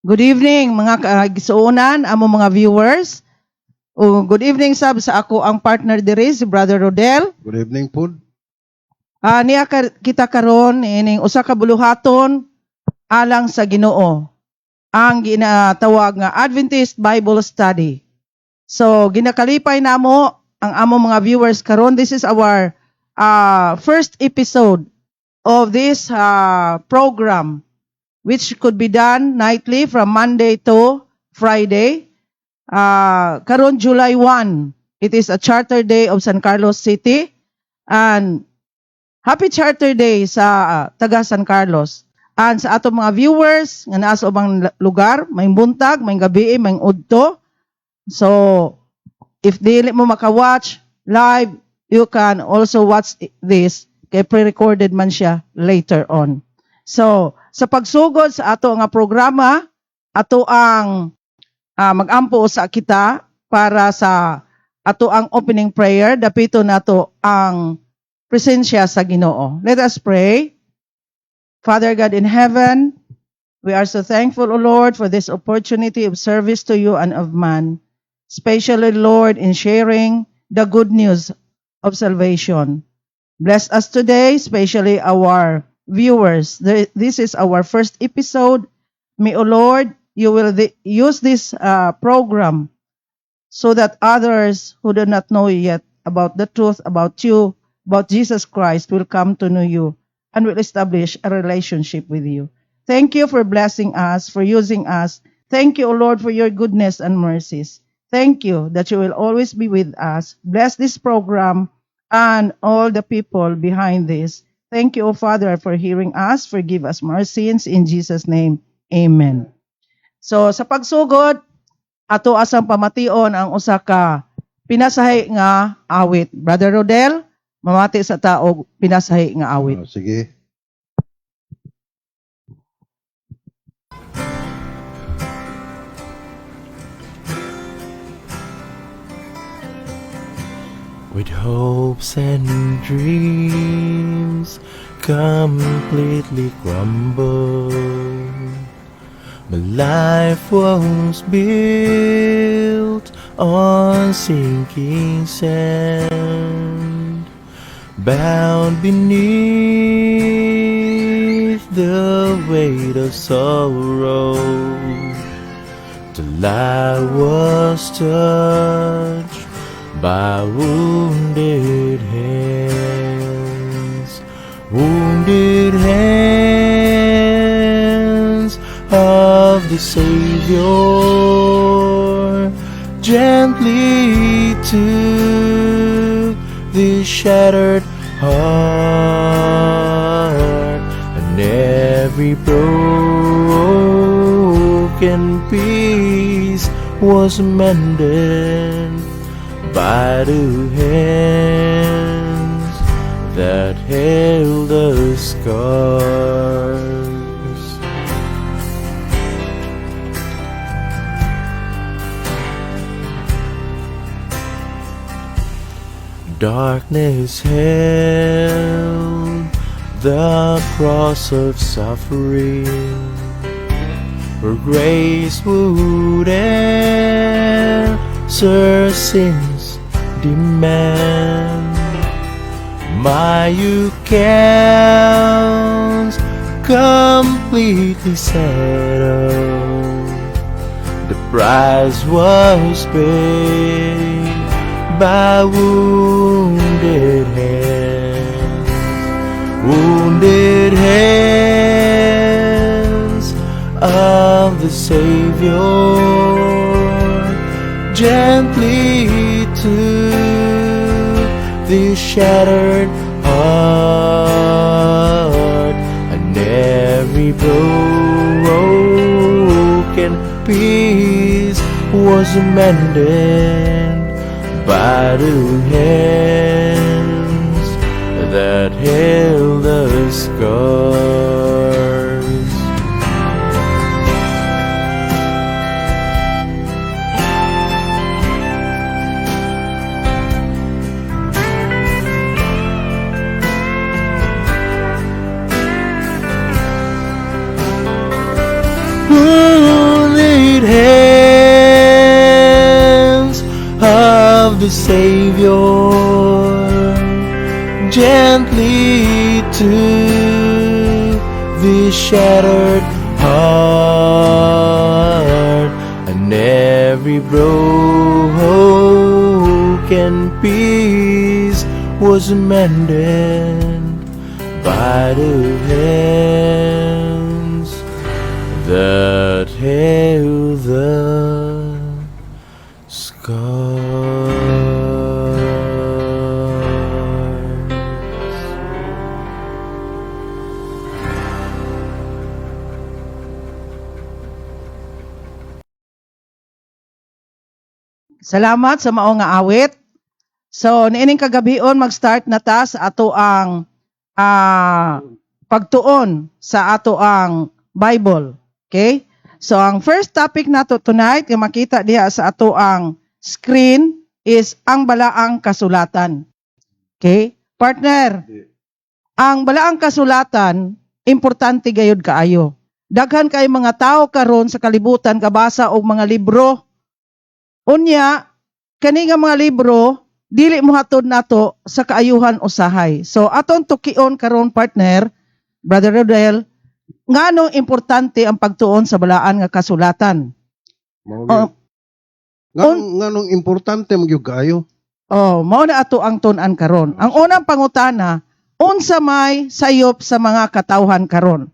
Good evening, mga kaigsuonan, amo mga viewers. O, good evening sab sa akoang partner diri, si Brother Rodel. Good evening pod. Niya kita karon ining usa ka buluhaton alang sa Ginoo, ang ginatawag nga Adventist Bible Study. So ginakalipay namo ang amo mga viewers karon. This is our first episode of this program, which could be done nightly from Monday to Friday. Karon July 1, it is a Charter Day of San Carlos City, and Happy Charter Day sa taga San Carlos. And sa ato mga viewers nga naa sa ubang lugar, maayong buntag, maayong gabi, maayong udto. So, if dili mo maka-watch live, you can also watch this kay pre-recorded man siya later on. So, sa pagsugod sa ato nga programa, ato ang mag-ampo sa kita para sa ato ang opening prayer. Dapito nato ang presensya sa Ginoo. Let us pray. Father God in heaven, we are so thankful, O Lord, for this opportunity of service to you and of man, especially, Lord, in sharing the good news of salvation. Bless us today, especially our viewers. This is our first episode. May, O Lord, you will use this program so that others who do not know yet about the truth about you, about Jesus Christ, will come to know you and will establish a relationship with you. Thank you for blessing us, for using us. Thank you, O Lord, for your goodness and mercies. Thank you that you will always be with us. Bless this program and all the people behind this. Thank you, O Father, for hearing us. Forgive us our sins. In Jesus' name, amen. So, sa pagsugod, ato asang pamation ang usa ka pinasahi nga awit. Brother Rodel, mamati sa ta og pinasahi nga awit. Oh, sige. With hopes and dreams completely crumbled, my life was built on sinking sand, bound beneath the weight of sorrow, till I was touched by wounded hands of the Savior, gently took this shattered heart, and every broken piece was mended by the hands that held the scars. Darkness held the cross of suffering, where grace would answer sin's demand. My accounts completely settled. The price was paid by wounded hands of the Savior. Gently took the shattered heart, and every broken piece was mended by the hands that held the scars. the Savior gently to the shattered heart, and every broken piece was mended by the hands that held the scars. Salamat sa mao nga awit. So, niining kagabion, mag-start na ta sa ato ang pagtuon sa ato ang Bible. Okay? So, ang first topic nato tonight nga makita diha sa ato ang screen is ang balaang kasulatan. Okay? Partner, ang balaang kasulatan, importante gayud kaayo. Daghan kay mga tao karon sa kalibutan kabasa og mga libro. Unya, kani nga mga libro dili mohatod nato sa kaayuhan usahay. So aton tukion karon, partner, Brother Rodel, nganong importante ang pagtuon sa balaan nga kasulatan. Mao Oh, gyud. Nganong importante man gyud kaayo? Oh, mao na ato ang tun-an karon. Ang unang pangutana, unsa may sayop sa mga katawhan karon?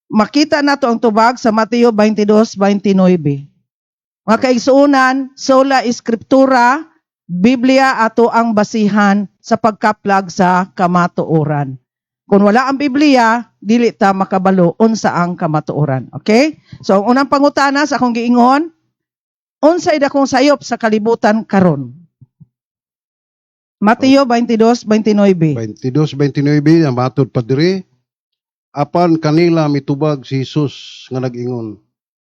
Makita nato ang tubag sa Mateo 22:29. Mga kaigsuonan, sola scriptura, Biblia ato ang basihan sa pagkaplag sa kamatuoran. Kung wala ang Biblia, dili ta makabalo unsa ang kamatuoran. Okay? So ang unang pangutana sa akong giingon, unsay dakong sayop sa kalibutan karon? Mateo 22:29. 22:29 ang matod pa diri. Apan kanila mitubag si Jesus nga nag-ingon,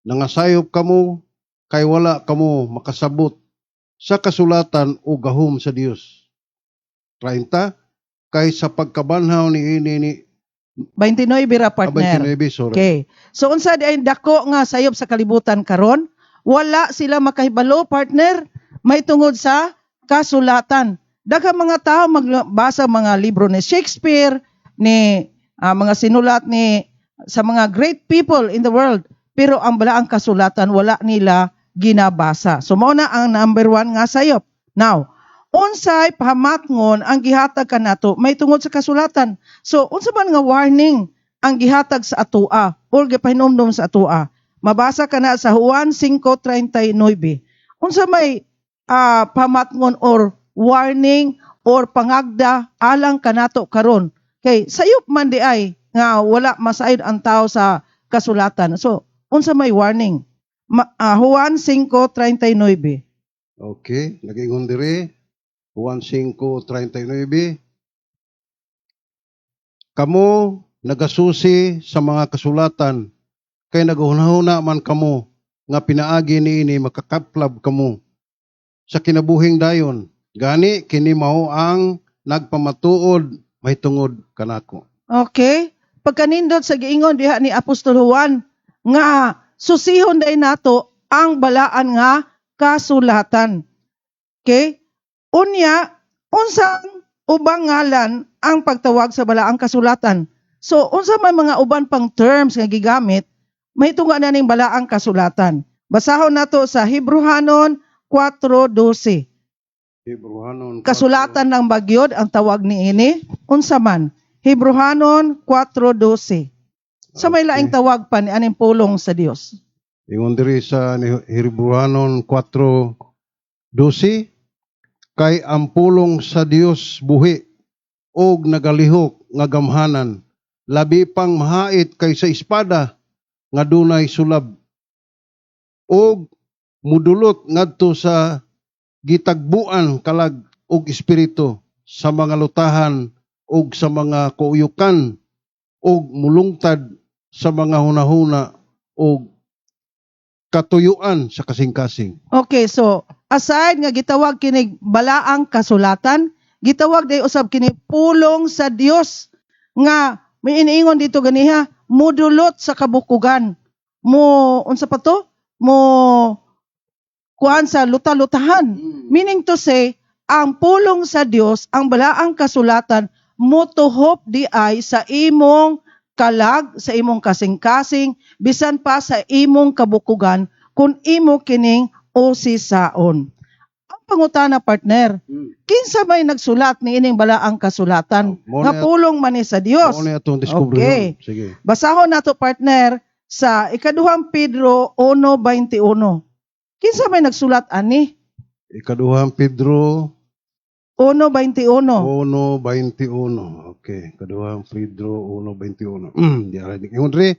"Nangasayop kamo kay wala kamo makasabot sa kasulatan o gahom sa Dios." 30, kay sa pagkabanhaw ni ini ni 29 ra, partner. 29, sorry. Okay. So unsa di ay dako nga sayop sa kalibutan karon? Wala sila makahibalo, partner, may tungod sa kasulatan. Daghang mga tao magbasa mga libro ni Shakespeare, ni mga sinulat ni sa mga great people in the world, pero ang balaang kasulatan wala nila ginabasa. So mao na ang number one nga sayop. Now, unsay pahamatngon ang gihatag kanato may tungod sa kasulatan? So unsa man nga warning ang gihatag sa atoa or gipahinumdom sa atoa? Mabasa kana sa Juan 5:39. Unsa may pamatngon or warning or pangagda alang kanato karon? Kay sayop man di ay nga wala masayod ang tao sa kasulatan. So unsa may warning? Juan 5:39. Okay, nag-ingon diri Juan 5:39. "Kamo nagasusi sa mga kasulatan kay naghunahuna man kamo nga pinaagi niini makakaplab kamo sa kinabuhing dayon. Gani kini mao ang nagpamatuod mahitungod kanako." Okay? Pagkanindot sa giingon diha ni Apostol Juan nga susihon day nato ang balaan nga kasulatan. Okay? Unya, unsang ubang ngalan ang pagtawag sa balaang kasulatan? So, unsa may mga uban pang terms nga gigamit mahitungod na ning balaang kasulatan? Basahon nato sa Hebrehanon 4:12. Hebrehanon. Kasulatan ng bagyod ang tawag niini. Unsa man? Hebrehanon 4:12. Sa may laing tawag pa ni aning pulong sa Dios? Ingon diri sa Hebrehanon 4:12, "Kay ang pulong sa Dios buhi og nagalihok nga gamhanan, labi pang mahait kaysa espada nga dunay sulab, og mudulot ngadto sa gitagbuan kalag og espiritu, sa mga lutahan og sa mga kauyukan, og mulungtad sa mga hunahuna og katuyuan sa kasing-kasing." Okay, so aside nga gitawag kini balaang kasulatan, gitawag day usab kini pulong sa Dios nga may iniingon dito ganiha, mudulot sa kabukugan. Mo unsa pa to? Mo kuan sa luta-lutahan. Meaning to say, Ang pulong sa Dios, ang balaang kasulatan, motuhop diay sa imong kalag, sa imong kasing-kasing, bisan pa sa imong kabukugan kung imo kining usisaon. Ang pangutana, partner, kinsa may nagsulat ni ining balaang kasulatan Mo nga na- pulong man ni sa Dios? Mao na atong discovery. Okay. Sige. Basahon nato, partner, sa Ikaduhang Pedro 1:21. Kinsa may nagsulat ani? Ikaduhang Pedro 1:21. 1:21. Okay, Ikaduhang Pedro 1:21. Di ara di. Ingon diri,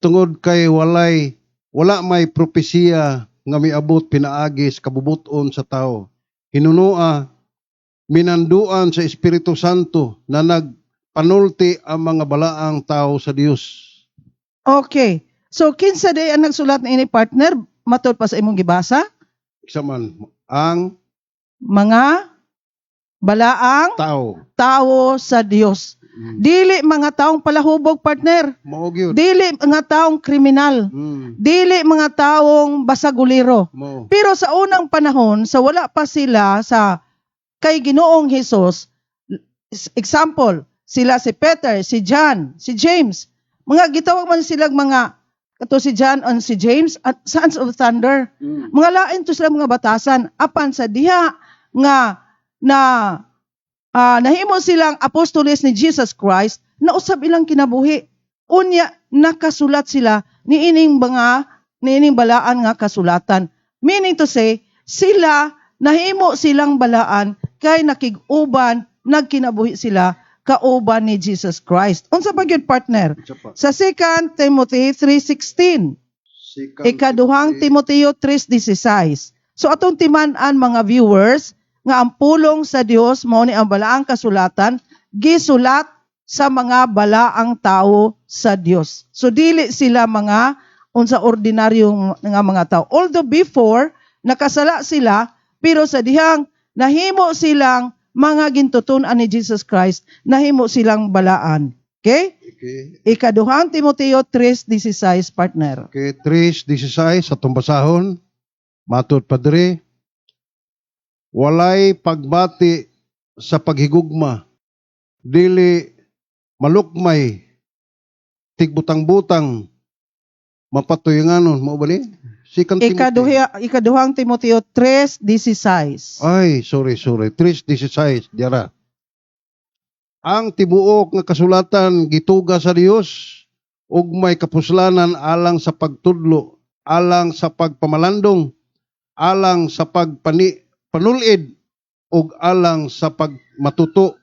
tungod kay wala may propesiya nga miabot pinaagi sa kabubuton sa tao. Hinunoa minanduan sa Espiritu Santo na nagpanulti ang mga balaang tao sa Dios. Okay. So kinsa day ang nagsulat ni ini, partner, matod pa sa imong gibasa? Isa man ang Mga balaang tao. Tao sa Dios. Dili mga taong palahubog, partner. Mao gyud. Dili mga taong kriminal. Dili mga taong basagulero. Mao. Pero sa unang panahon, sa wala pa sila sa kay Ginoong Hesus, example, sila si Peter, si John, si James. Mga gitawag man silang mga kato si John and si James at Sons of Thunder. Mga lain to sila mga batasan apan sa diha nga na nahimo silang apostoles ni Jesus Christ, nausab ilang kinabuhi. Unya nakasulat sila niining balaan nga kasulatan. Meaning to say, sila nahimo silang balaan kay nakig-uban, nagkinabuhi sila kauban ni Jesus Christ. Unsa pa gyud, partner? Isa pa. Sa 2 Timothy 3:16. Second Ikaduhang Timoteo 3:16. So atong timan-an, mga viewers, nga ang pulong sa Dios, mao ni ang balaang kasulatan, gisulat sa mga balaang tao sa Dios. So dili sila mga unsa ordinaryong nga mga tao. Although before nakasala sila, pero sa dihang nahimo silang mga gintutun-an ni Jesus Christ, nahimo silang balaan. Okay? Okay. Ikaduhang Timoteo 3:16, partner. Okay, 3:16 sa atong basahon. Matod pa diri, walay pagbati sa paghigugma, dili malukmay, tigbutang-butang, mapatuyanganon. Mao ba ni? Second Timothy. Ikaduhang Timoteo 3:16. Ay, sorry, sorry. 3:16, diara. Ang tibuok nga kasulatan gituga sa Dios ug may kapuslanan alang sa pagtudlo, alang sa pagpamalandong, alang sa pagpani panulid ug alang sa pagmatuto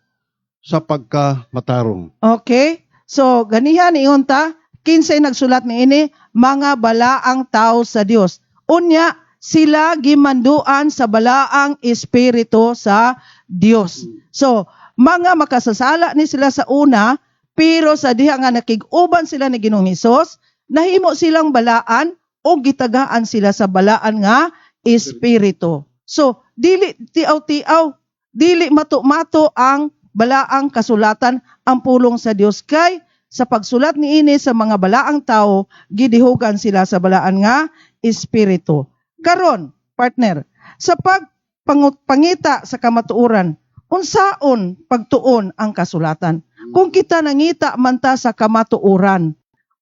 sa pagkamatarong. Okay? So, ganihan ingon ta, kinsay nagsulat niini? Mga balaang tao sa Dios. Unya, sila gimanduan sa balaang espiritu sa Dios. So, mga makasasala ni sila sa una, pero sa diha nga nakig-uban sila ni Ginoong Hesus, nahimo silang balaan o gitagaan sila sa balaan nga espiritu. So, dili tiaw-tiaw, dili mato-mato ang balaang kasulatan, ang pulong sa Dios, kay sa pagsulat niini sa mga balaang tao, gidihugan sila sa balaan nga espiritu. Karon, partner, sa pagpangita sa kamatuoran, unsaon pagtuon ang kasulatan? Kung kita nangita man ta sa kamatuoran,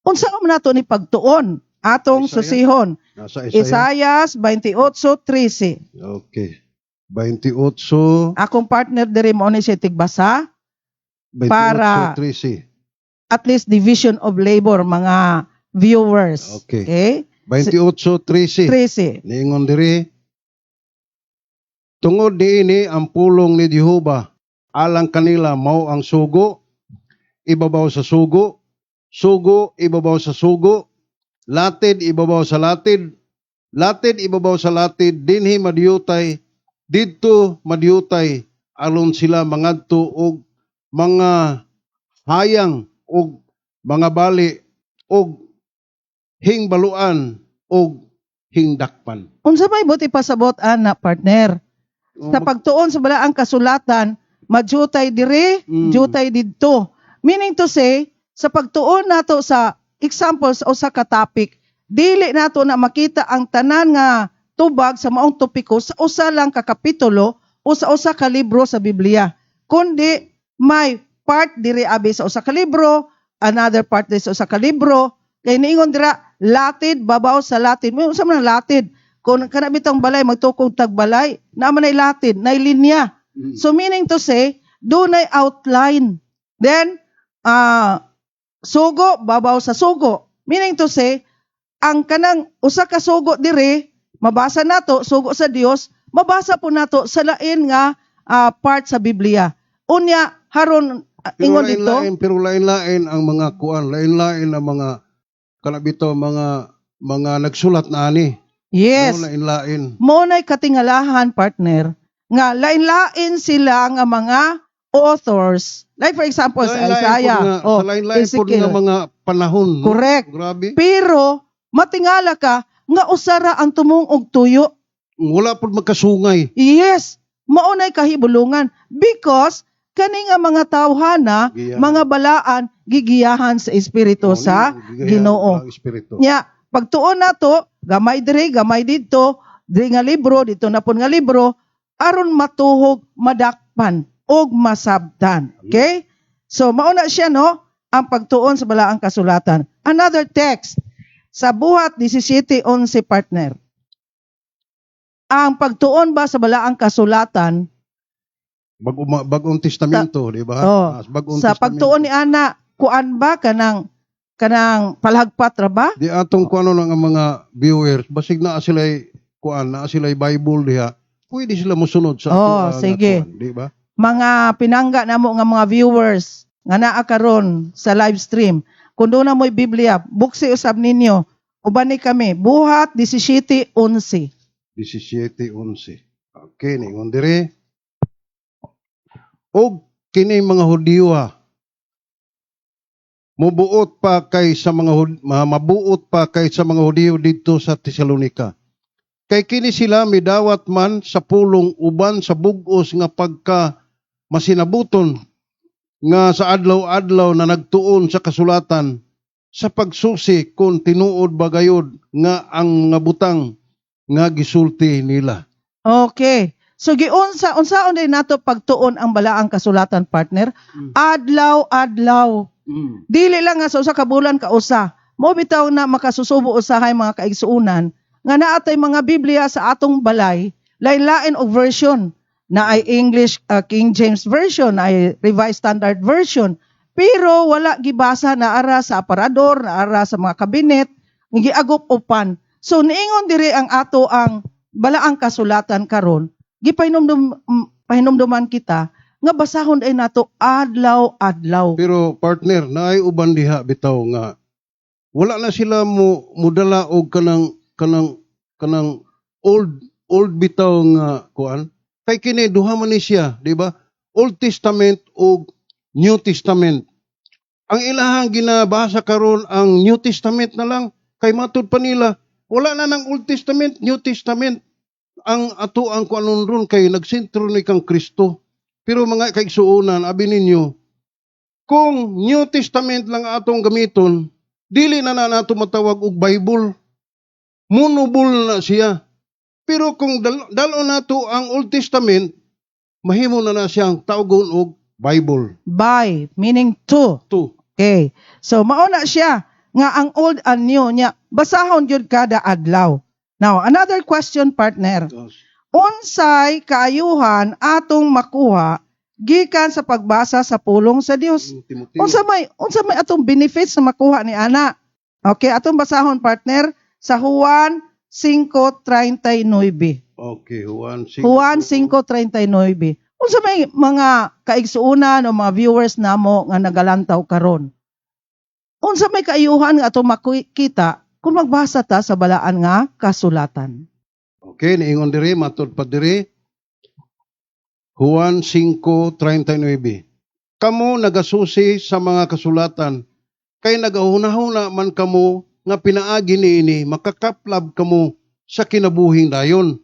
unsaon man nato ni pagtuon? Atong Isaiah. susihon. Nasa Isaiah. Isaiah 28:13. Okay. 28. Akong partner diri mo ni siya tigbasa. 28, 13. At least division of labor, mga viewers. Okay. Okay? 28:13. 13. Niingon diri, tungod niini ang pulong ni Jehova alang kanila mao ang sugo ibabaw sa sugo, sugo ibabaw sa sugo, latid ibabaw sa latid, latid ibabaw sa latid, dinhi madiyutay, didto madiyutay, aron sila mangadto og mga hayang og mga bali og hingbaluan og hingdakpan. Unsa may buot ipasabot ana, partner? Sa pagtuon sa balaang kasulatan, majutay dire, jutay didto. Meaning to say, sa pagtuon nato sa examples o sa ka-topic, dili nato na makita ang tanan nga tubag sa maong topiko sa usa lang ka kapitulo. usa-usa ka libro sa Biblia, kundi may part diri abi sa usa ka libro, another part diri sa usa ka libro. Kay niingon dira, latid babaw sa latid. May unsa man ang latid? Kung kana bitong balay, magtukog tag balay, naa man ay latid, nay linya. So meaning to say, dunay outline. Then sugo babaw sa sugo. Meaning to say, ang kanang usa ka sugo diri, mabasa nato sugo sa Dios, mabasa po nato sa lain nga part sa Biblia. Unya haron Pero ingon dito, lain-lain, pero lain-lain ang mga kuan, lain-lain ang mga kana bitaw mga nagsulat na ani. Yes. No, lain-lain. Mo nay katingalahan, partner, nga lain-lain sila nga mga authors. Like for example sa Lain-lain Isaiah, pud nga, oh, sa lain-lain pud Ezekiel. nga mga panahon, no? Correct. Grabe. Pero matingala ka nga usara ang tumong og tuyo. Wala pud magkasungay. Yes, maunay kahibulungan because kani nga mga tawhana, Giyahan. mga balaan, gigiyahan sa espiritu Oo, sa gigayahan Ginoo. ang espiritu. Nya, pagtuon nato, gamay diri, gamay didto, diri nga libro, dito na pud nga libro, aron matuhog, madakpan og masabtan. Okay? So mauna siya, no, ang pagtuon sa balaang kasulatan. Another text sa Buhat 17:11, partner. Ang pagtuon ba sa balaang kasulatan Bagong Testamento, di ba? Oh, Ah, Bagong sa Testamento. pagtuon ni ana, kuan ba kanang palahagpat ra ba? Di atong kuano lang ang mga viewers, basig naa sila kuan, naa sila Bible diha. Pwede sila mosunod sa Oh, ato, nga sige. kuan, di ba? Mga pinangga namo nga mga viewers nga naa karon sa live stream. Kung doon na mo'y Biblia, buksi usab ninyo. Uban ni kami, Buhat 17:11. 17:11. Okay, ningon dire. Og kini mga Hudiyo ha, mubuot pa kay sa mga mabuot pa kay sa mga Hudiyo didto sa Tesalonika. Kay kini sila midawat man sa pulong uban sa bug-os nga pagka masinabuton nga sa adlaw-adlaw na nagtuon sa kasulatan sa pagsusi kung tinuod ba gayod nga ang mga butang nga gisulti nila. Okay. So giunsa unsaon din nato pagtuon ang balaang kasulatan, partner? Adlaw-adlaw. Dili lang nga sa usa ka bulan ka usa. Mo bitaw na makasusubo usahay, mga kaigsuonan, nga naa tay mga Biblia sa atong balay, lain-lain og version. Na ay English King James Version, ay Revised Standard Version. Pero wala gibasa, naara sa aparador, naara sa mga kabinet, giagop upan. So niingon diri ang ato ang balaang kasulatan karon, gipahinumdum pahinumduman kita nga basahon ay nato adlaw-adlaw. Pero partner, naay uban diha bitaw nga wala na sila mo mudala og kanang old old bitaw nga kuan. Kay kini duha man ni siya, di ba? Old Testament ug New Testament. Ang ilahang ginabasa karon ang New Testament na lang kay matud pa nila wala na ng Old Testament, New Testament. Ang ato ang kuanon ron kay nagsentro ni kang Kristo. Pero mga kaigsuonan, abi ninyo, kung New Testament lang atong gamiton, dili na na nato matawag og Bible. Monobol na siya. Pero kung dalo nato ang Old Testament, mahimo na na siyang tawgon og Bible. By, meaning to. To. Okay. So mauna siya nga ang old and new niya basahon gyud kada adlaw. Now, another question, partner. Unsay kaayuhan atong makuha gikan sa pagbasa sa pulong sa Dios? Timoteo. Unsa may atong benefits na makuha ni ana? Okay, atong basahon, partner, sa Juan 5:39. Okay, Juan 5. Juan 5:39. Unsa may mga kaigsuonan o mga viewers namo nga nagalantaw karon? Unsa may kaayuhan nga atong makita kung magbasa ta sa balaan nga kasulatan? Okay, niingon diri, matud pa diri. Juan 5:39. Kamo nagasusi sa mga kasulatan kay nagahuna-huna man kamo nga pinaagi niini makakaplab kamo sa kinabuhing dayon.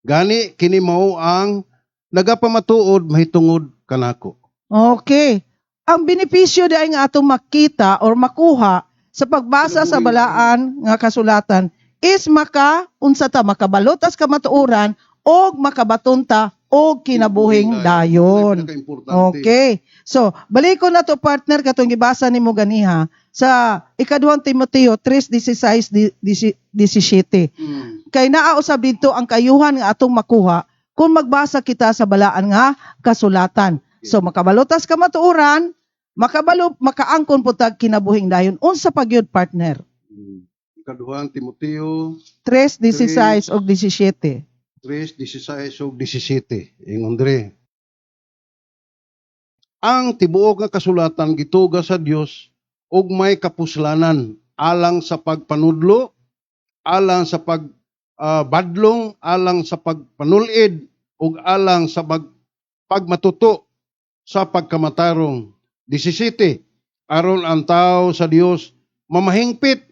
Gani kini mao ang nagapamatuod mahitungod kanako. Okay. Ang benepisyo diay nga atong makita or makuha sa pagbasa sa balaan nga kasulatan is maka unsa ta, makabalutas kamatuoran og makabaton ta o kinabuhing dayon. Pinaka-importante. Okay. So, balikon na to, partner, katong gibasa nimo ganiha sa ikaduhang Timoteo 3:16 17. Kay naa usab didto ang kayuhan nga atong makuha kung magbasa kita sa balaan nga kasulatan. So makabalutas kamatuoran, makabalo makaangkon pud tag kinabuhing dayon. Unsa pa gyud, partner? Ikaduhang Timoteo 3:16 ug 17. 3:16 ug 17. Ingon diri. Ang tibuok nga kasulatan gituga sa Dios ug may kapuslanan alang sa pagpanudlo, alang sa pag badlong, alang sa pagpanulid ug alang sa pagmatuto sa pagkamatarong. 17. Aron ang tao sa Dios mamahingpit,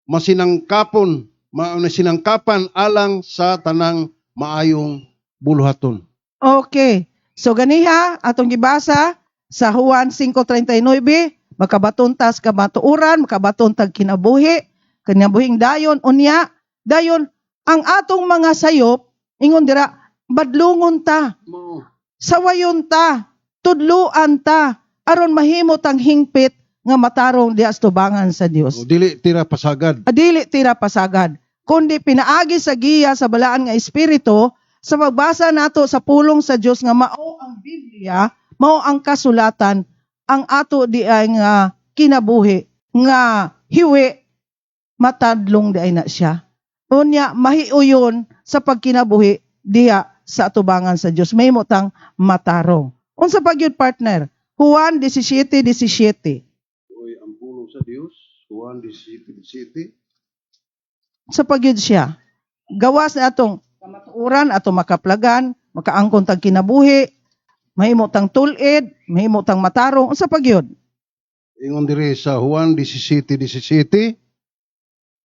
masinangkapon, masinangkapan alang sa tanang maayong buluhaton. Okay. So ganiha atong gibasa sa Juan 5:39, makabaton tas kamatuoran, makabaton tag kinabuhi, kinabuhing dayon. Unya dayon ang atong mga sayop, ingon dira, badlungon ta, sawayon ta, tudluan ta aron mahimo tang hingpit nga matarong diha sa tubangan sa Dios. O, dili tira pasagad. Adili tira pasagad, kundi pinaagi sa giya sa balaan nga espiritu sa pagbasa nato sa pulong sa Dios nga mao ang Biblia, mao ang kasulatan, ang ato di ay nga kinabuhi nga hiwi matadlong di ay na siya. Unya mahiuyon sa pagkinabuhi diha sa atubangan sa Dios, mahimo tang matarong. Unsa pa gyud, partner? Juan 17:17. Oy, ang pulong sa Dios, Juan 17:17. Sa pagyud siya. Gawas na atong kamatuoran, atong makaplagan, makaangkon tag kinabuhi, mahimo tang tulid, mahimo tang matarong. Unsa pagyud? Ingon diri sa Juan 17:17,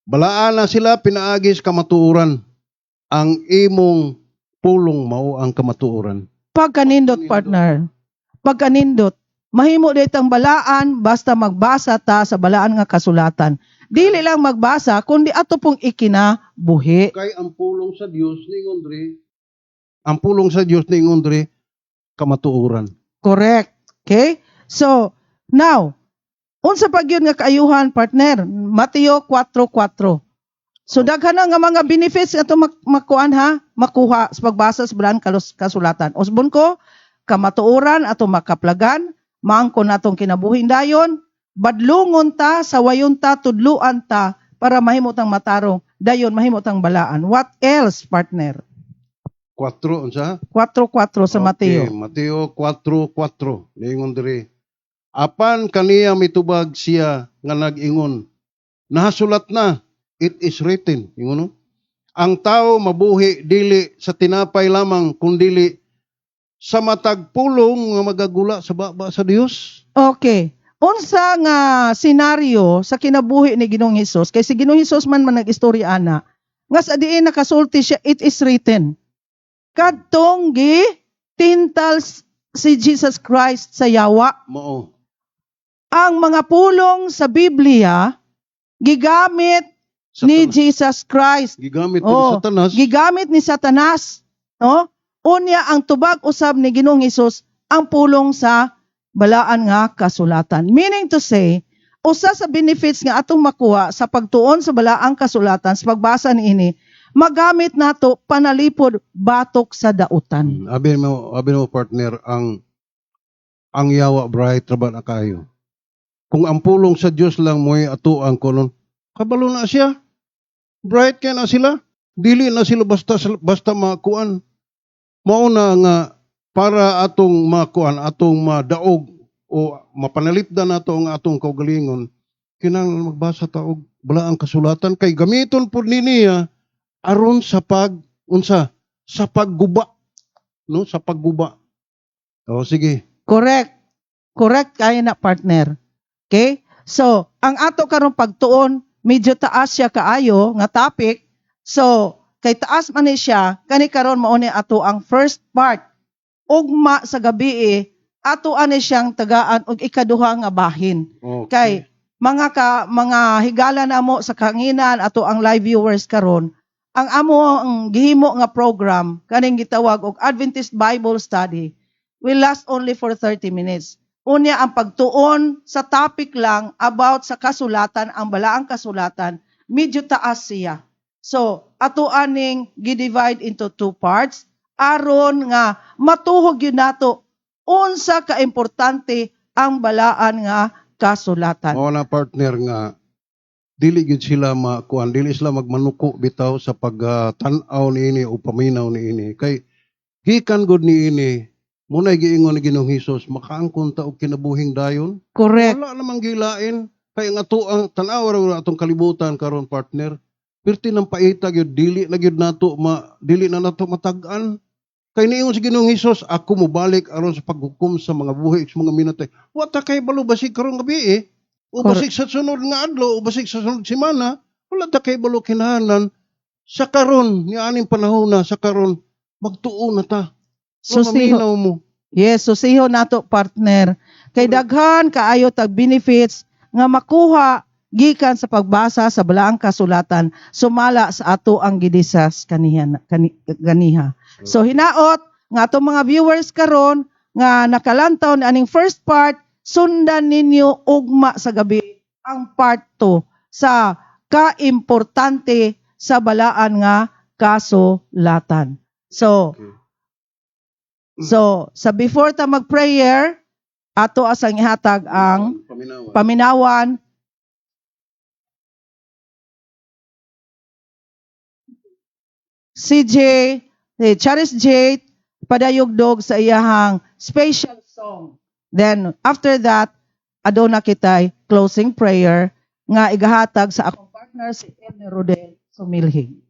balaan na sila pinaagi sa kamatuoran. Ang imong pulong mao ang kamatuoran. Pagkanindot, partner. Pagkanindot. Mahimo ditang balaan basta magbasa ta sa balaan nga kasulatan. Dili lang magbasa kundi ato pong ikinabuhi. Kay ang pulong sa Dios ningon diri, ang pulong sa Dios ningon diri kamatuoran. Correct. Okay? So, now, unsa pa gyud nga kaayuhan, partner? Mateo 4:4. So daghan na nga mga benefits ato makuan ha, makuha sa pagbasa sa balaan kasulatan. Usbon ko, kamatuoran ato makaplagan, maangkon natong kinabuhing dayon, badlungon ta, sawayon ta, tudluan ta para mahimo tang matarong, dayon mahimo tang balaan. What else, partner? 4 unsa? 4:4 sa Mateo. Okay, Mateo 4:4. Ningon diri. Apan kaniya mitubag siya nga nag-ingon, "Nahasulat na, it is written." Ingon no? Ang tao mabuhi dili sa tinapay lamang kundili sa matag pulong nga magagula sa baba sa Dios. Okay. Unsa nga senaryo sa kinabuhi ni Ginoong Hesus? Kay si Ginoong Hesus man man nag-istorya ana nga sa diin nakasulti siya, "It is written." Kadtong gi tintal si Jesus Christ sa yawa. Mao. Ang mga pulong sa Biblia gigamit ni Satanas. Jesus Christ. Gigamit ni Oh, Satanas. Gigamit ni Satanas, no? Unya ang tubag usab ni Ginoong Hesus ang pulong sa balaan nga kasulatan. Meaning to say, usa sa benefits nga atong makuha sa pagtuon sa balaang kasulatan, sa pagbasa niini, magamit nato panalipod batok sa dautan. Abi mo, partner, ang yawa bright ra ba na kayo. Kung ang pulong sa Dios lang mo'y atuang kunon, kabalo na siya. Bright kay na sila. Dili na sila basta basta makuan. Mao na nga para atong makuan, atong madaog o mapanalipdan nato ang atong kaugalingon, kinahanglan magbasa ta og balaang kasulatan kay gamiton pud ni niya aron sa pag unsa, sa pagguba, no, sa pagguba. O sige. Correct. Correct kaya na, partner. Okay? So, ang ato karon pagtuon, medyo taas siya kaayo nga topic. So, kay taas man ni siya, kani karon mao ni ato ang first part. Ugma sa gabi eh, ato ani siyang tagaan og ikaduha nga bahin. Okay. Kay mga ka, mga higala namo sa kanginan ato ang live viewers karon, Ang amo ang gihimo nga program kaning gitawag og Adventist Bible Study will last only for 30 minutes. Unya, ang pagtuon sa topic lang about sa kasulatan, ang balaang kasulatan, medyo taas siya. So, ato aning gi-divide into two parts aron nga matuhog gyud nato unsa ka importante ang balaan nga kasulatan. Mao na, partner, nga dili gyud sila makuan, dili sila magmanuko bitaw sa pagtan-aw niini o paminaw niini kay gikan gud niini munay giingon ni Ginoong Hesus, makaangkon ta og kinabuhing dayon. Wala namang gilain kay ang ato ang tan-aw ra atong kalibutan karon, partner, pirti ng paita gyud, dili na gyud nato ma dili na nato matag-an kay niingon si Ginoong Hesus, "Ako mobalik aron sa paghukom sa mga buhi sa mga minatay." Wa ta kay balo, basig karong gabi eh o basig sa sunod nga adlaw o basig sa sunod semana. Wala ta kay balo. Kinahanglan sa karon ni aning panahon na sa karon magtuo na ta. Susiho. Maminaw mo. Yes, susiho nato, partner. Kay daghan kaayo tag benefits nga makuha gikan sa pagbasa sa balaang kasulatan sumala sa ato ang gidiscuss kaniha ganiha. So hinaot nga atong mga viewers karon nga nakalantaw ni aning first part, sundan ninyo ugma sa gabi ang part 2 sa kaimportante sa balaan nga kasulatan. So, So, sa before ta mag-prayer, ato asang ihatag ang paminawan. Paminawan. CJ, si Charis Jade, padayugdog sa iyahang special song. Then, after that, aduna kitay closing prayer nga igahatag sa akong partner si Elder Rodel Sumilhig.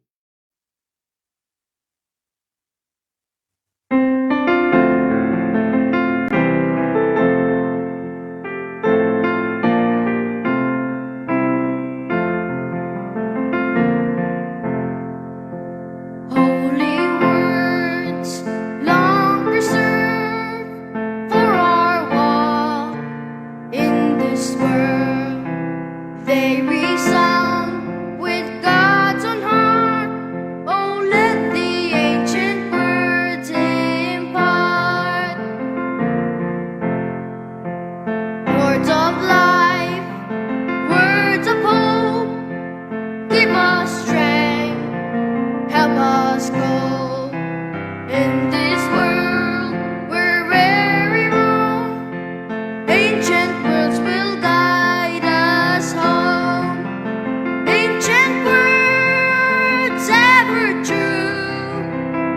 Holy words, long preserved for our walk in this world. They resound with God's own heart. Oh, let the ancient words impart. Words of life, words of hope, give us strength, help us go in this world where weary roam. Ancient words will guide us home. Ancient words ever true,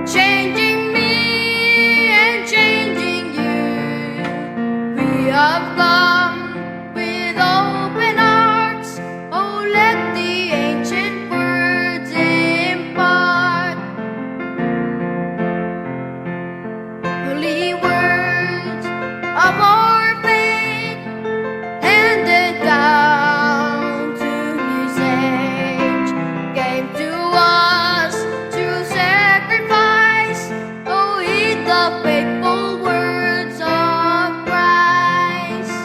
changing me and changing you. We have come with open hearts. Oh, let the ancient words impart. Holy words of our faith, handed down to this age, came to us through sacrifice. Oh, heed the faithful words of Christ.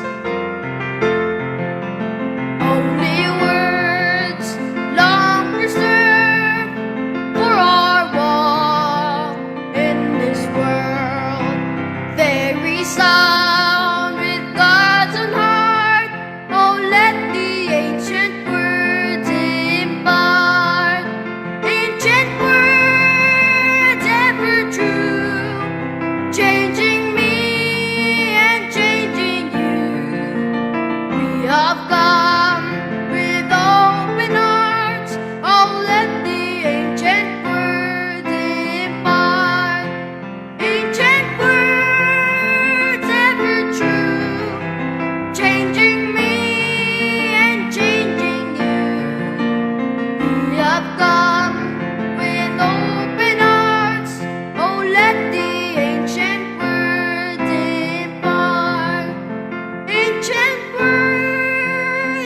Holy words, long preserved for our walk in this world. They resound with God's own heart. Oh, let the ancient words impart. Ancient words ever true, changing me and changing you. We have come with open hearts. Oh, let the ancient words impart. Ancient words ever true, changing me and changing you. We have come with open hearts. Oh, let the ancient words impart. Ancient words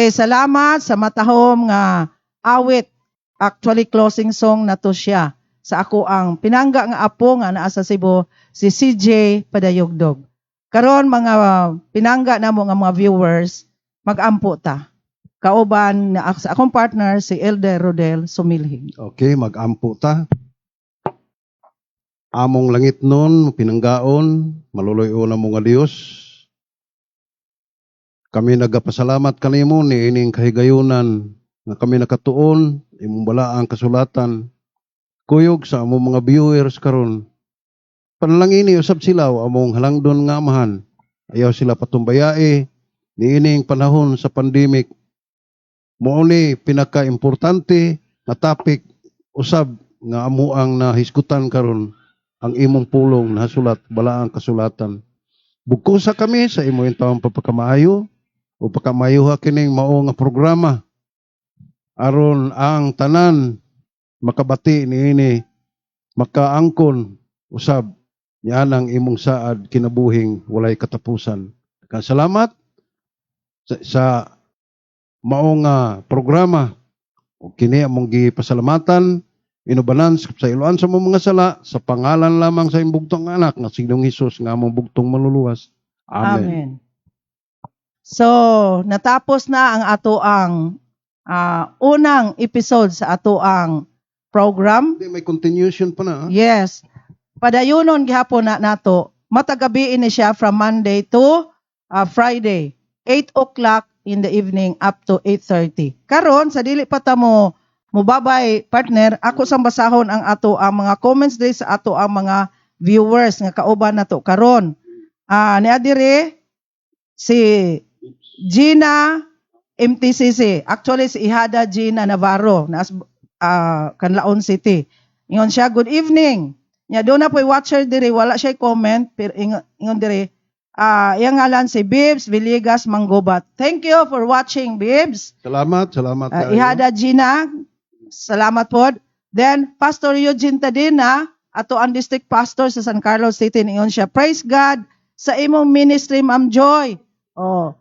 Okay, salamat sa matahom nga awit. Actually, closing song na to siya sa ako ang pinangga nga apo nga naa sa Cebu, si CJ Padayugdog. Karon, mga pinangga namo nga mga viewers, magampo ta. Kauban na sa akong partner, si Elder Rodel Sumilhig. Okay, magampo ta. Among langitnon, pinanggaon, maluloy-on mo nga Dios. Kami nagapasalamat kanimo niining kahigayunan nga kami nakatuon imong balaang kasulatan. Kuyog sa among mga viewers karon. Panalangini usab sila o among halangdon nga Amahan. Ayaw sila patumbayae niining panahon sa pandemic. Mao ni pinaka-importante nga topic usab nga amo ang nahisgutan karon, ang imong pulong nasulat balaang kasulatan. Bugkosa kami sa imo intawong pagpakamaayo o pakamayuha kining mao nga programa aron ang tanan makabati niini, makaangkon usab nianang imong saad kinabuhing walay katapusan. Daghang salamat sa mao nga programa ug kini among gipasalamatan inubanan sa iluan sa among mga sala sa pangalan lamang sa imong bugtong anak nga si Ginoong Hesus nga among bugtong maluluwas. Amen. Amen. So, natapos na ang ato ang unang episode sa ato ang program. Hindi, may continuation pa na, ah. Yes. Padayunon gihapon na nato. Matagabi ni siya from Monday to Friday. 8 o'clock in the evening up to 8:30. Karon sa dili pa ta mo mubabay, partner, ako sang basahon ang ato ang mga comments diri sa ato ang mga viewers nga kauban nato karon. Niya diri si Gina MTCC. Actually, si Ihada Gina Navarro na Canlaon City. Ingon siya, "Good evening." Nya doon na po'y watcher diri, wala siya comment pero ingon diri, iyang ngalan si Bibs Villegas Manggobat. Thank you for watching, Bibs. Salamat, salamat kaayo. Ihada Gina, salamat pod. Then Pastor Eugene Tadina, ato ang district pastor sa San Carlos City, ingon siya, "Praise God sa imong ministry, Ma'am Joy." Oh.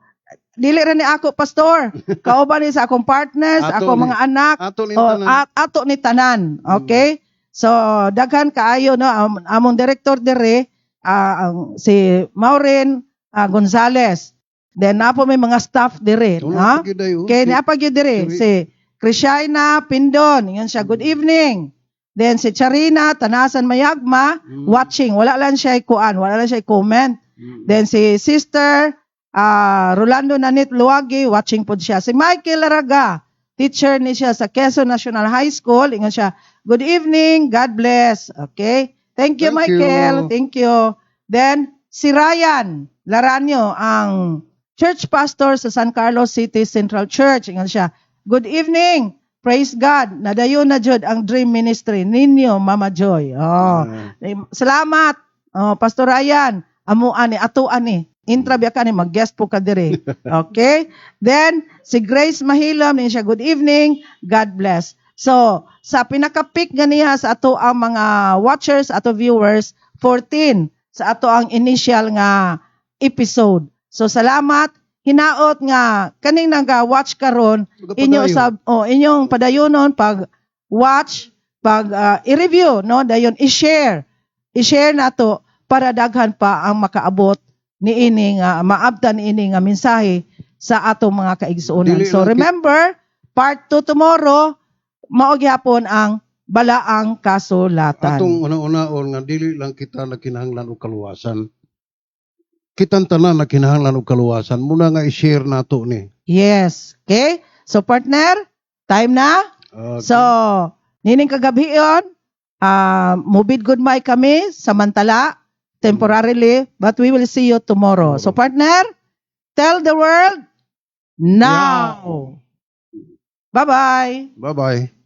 Dili ra ni ako, Pastor. Kauban ni sa akong partners, Ato akong mga anak, Ato ni oh, tanan. At ato ni tanan. Okay? So daghan kaayo, no, among director dire, ang si Maureen Gonzales. Then napo may mga staff dire, Tulong ha? pa gyud ayo. Okay, naa pa gyud dire si Krishaina Pindon. Ingon siya, "Good evening." Then si Charina Tanasan Mayagma, watching. Wala lang siya kuan, wala lang siya comment. Then si Sister Rolando Nanit Luwagi, watching pod siya. Si Michael Laraga, teacher ni siya sa Quezon National High School. Ingon siya, "Good evening, God bless." Okay? Thank you, Thank Michael. you. Thank you. Then, si Ryan Laranyo, ang church pastor sa San Carlos City Central Church. Ingon siya, "Good evening. Praise God. Nadayon na jud ang dream ministry ninyo, Mama Joy." Oh. Salamat. Oh, Pastor Ryan, amo ani, ato ani. Intra biya ka ni mag-guest po ka dire. Okay? Then si Grace Mahilam ni siya, "Good evening. God bless." So, sa pinaka-peak ganiha sa ato ang mga watchers, ato viewers, 14 sa ato ang initial nga episode. So salamat, hinaot nga kaning naga-watch karon inyo Magapadayon. Sab oh, inyong padayunon pag watch, pag i-review, no, dayon i-share. I-share nato para daghan pa ang makaabot niini nga maabtan niini nga mensahe sa atong mga kaigsuonan. Dili So lang remember, part 2 tomorrow, mao gihapon ang balaang kasulatan. Atong una-unaon nga dili lang kita nagkinahanglan og kaluwasan. Kitang tanan nagkinahanglan og kaluwasan. Muna nga i-share nato ni. Yes. Okay? So partner, time na. Okay. So, nining kagabion, mubid goodbye kami samantala, temporarily, but we will see you tomorrow. So partner, tell the world now. Bye-bye. Bye-bye.